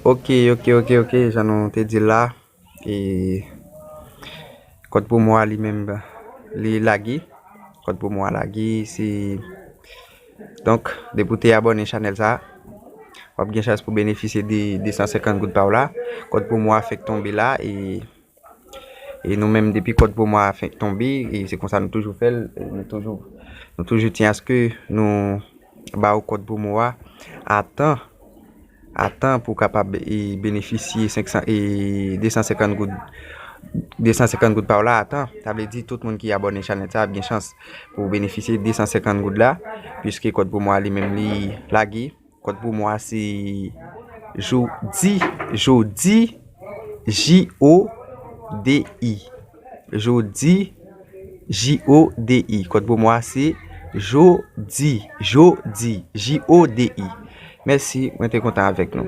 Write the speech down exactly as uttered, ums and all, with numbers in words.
Ok, ok, ok, ok, jan nou te di l la, e kòd pwomo a li menm, li lage. Kòd pwomo a lage, se, donk, depi w te abòne chanèl sa, w ap gen chans pou benefisye de de san senkant goud pa w la. Kòd pwomo a fèk tonbe la, e, e nou menm, depi kòd pwomo a fèk tonbe, e se konsa nou toujou fè l, e nou toujou, nou toujou tyen aske nou ba w kòd pwomo a a tan, a tan pou w kapab, e, benefisye senk san, e, de san senkant goud, de san senkant goud pa w la a tan. Sa vle di tout moun ki abòne chanèl sa ap gen chans pou benefisye de san senkant goud la, piske kòd pwomo a li menm li lage. Kòd pwomo a se jodi, jodi, J O D I. Jodi, J O D I. Kòd pwomo a se jodi, jodi, J O D I. Mèsi, mwen te kontan avèk nou.